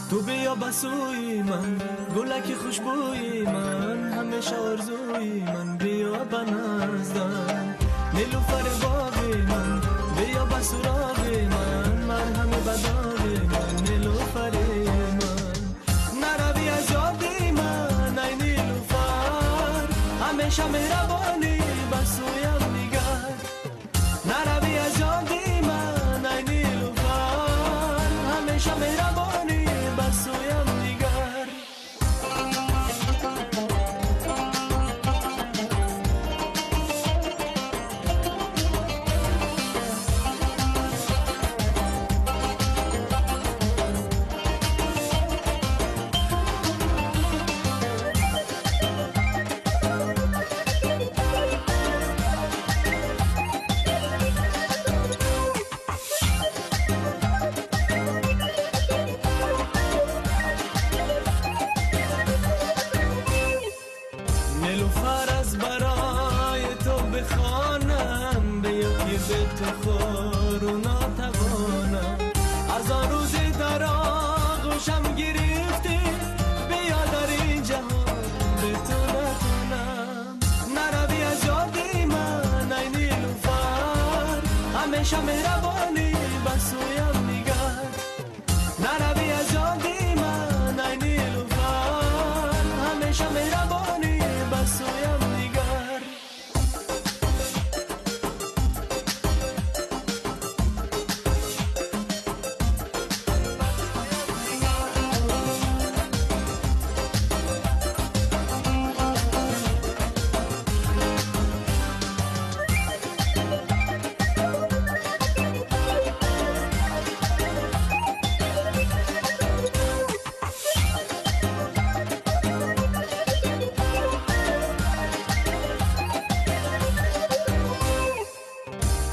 Ту биё ба сӯи ман, гулаки хушбӯи ман, ҳамеша орзуи ман, биё ба наздам. Нилуфари боғи ман, биё ба суроғи ман, марҳами ба доғи ман, Нилуфари ман. Наравӣ аз ёди ман, ай Нилуфар, ҳамеша меҳрабонӣ ба сӯям нигар. Наравӣ аз ёди ман, ай Нилуфар, ҳамеша меҳрабонӣ ба сӯям нигар. Нилуфар, аз барои ту бихонам, биё ки ба ту хору нотавонам. Аз он рӯзе дар оғӯшам гирифтӣ, биё дар ин ҷаҳон ба ту натонам. Наравӣ аз ёди ман, ай Нилуфар, ҳамеша меҳрабонӣ ба сӯям нигар. Наравӣ аз ёди ман, ай Нилуфар, ҳамеша меҳрабонӣ ба сӯям нигар.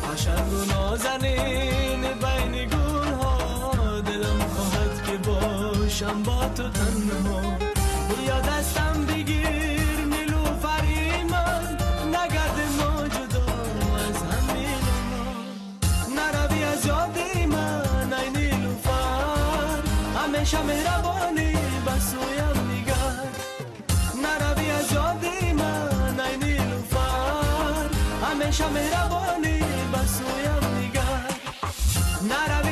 Қашангу нозанин байни гулҳо, дилам хоҳад ки бошам бо ту танҳо. Биё дастам бигир, Нилуфари ман, нагард мо ҷудо аз ҳам милона. Наравӣ аз ёди ман, ай Нилуфар, ҳамеша меҳрабонӣ ба сӯям нигар. Наравӣ аз ёди ман, ай Нилуфар, ҳамеша меҳрабонӣ ба сӯям нигар. Наравӣ.